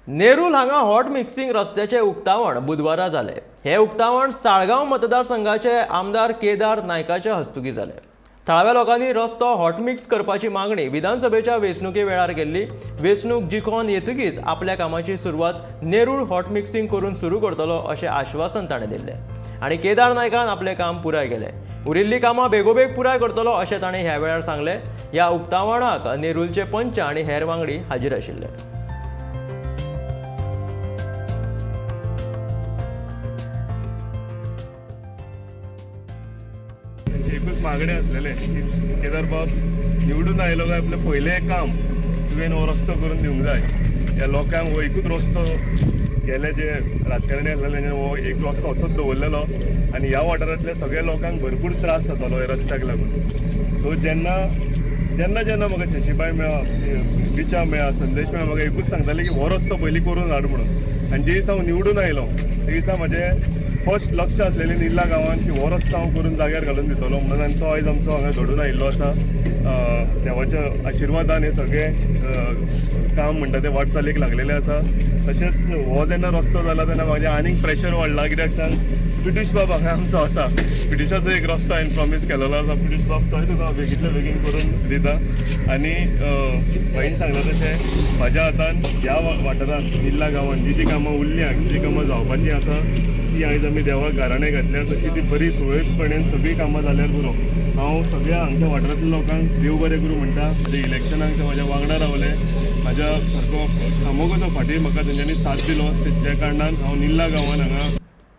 नेरूल हांगा hot mixing रस्त्याचें उक्तावण बुधवारा जालें. हें उक्तावण साळगांव मतदारसंघाचे आमदार केदार नायकाच्या हस्तुकीं जालें. थळाव्या लोकांनी रस्तो हॉट मिक्स करपाची मागणी विधानसभेच्या वेंचणुके वेळार केल्ली. वेंचणूक जिखोवन येतकीच आपल्या कामाची सुरवात नेरूल हॉट मिक्सिंग करून सुरू करतलो अशें आश्वासन ताणें दिल्लें आनी केदार नायकान आपलें काम पुराय केलें. उरिल्लीं कामां बेगोबेग पुराय करतलो अशें ताणें ह्या वेळार सांगलें. ह्या उक्तावणाक नेरूलचे पंच आनी हेर वांगडी हाजीर आशिल्ले. त्यांची एकूच मागणें आसलेलें की केदार बाब निवडून आयलो काय आपलें पयलें काम तुवें हो रस्तो करून दिवंक जाय. ह्या लोकांक हो एकूच रस्तो गेले जे राजकारणी आसलेले तेंच्यानी हो एक रस्तो असोच दवरलेलो आनी ह्या वाठारांतल्या सगळ्या लोकांक भरपूर त्रास जातालो ह्या रस्त्याक लागून. सो जेन्ना जेन्ना जेन्ना म्हाका शशीबाय मेळ्ळा, विचा मेळ्ळा, संदेश मेळ्ळा, म्हाका एकूच सांगताले की हो रस्तो पयलीं करून हाड म्हणून. आनी जे दिसा हांव निवडून आयलो ते दिसा म्हजें फर्स्ट लक्ष आसलेलें निर्ला गांवान की हो रस्तो हांव करून जाग्यार घालून दितलो म्हणून. आनी तो आयज आमचो हांगा घडून आयिल्लो आसा. देवाच्या आशिर्वादान हें सगळें काम म्हणटा तें वाटचालीक लागलेलें आसा. तशेंच हो जेन्ना रस्तो जाला तेन्ना म्हाजें आनीक प्रेशर वाडलां, कित्याक सांग, पिट्यूश बाब हांगा आमचो आसा. पिट्यूशाचो एक रस्तो हांवें प्रॉमीस केलेलो आसा. पिट्यूश बाब तोय तुका बेगींतल्या बेगीन करून दिता. आनी भाईन सांगलां तशें म्हाज्या हातान ह्या वाठारांत निर्ला गांवांत जी जी कामां उरल्या, जी जी कामां जावपाचीं आसा ती आयज आमी देवाक गाराणें घातल्या तशी ती बरी सुरळीतपणान सगळीं कामां जाल्यार पुरो. हांव सगळ्या हांगच्या वाठारांतल्या लोकांक देव बरें करूं म्हणटा. म्हज्या इलेक्शनाक ते म्हाज्या वांगडा रावले, म्हाज्या सारको खांबो कसो फाटीं म्हाका तेंच्यांनी साथ दिलो. ज्या कारणान हांव निर्ला गांवान हांगा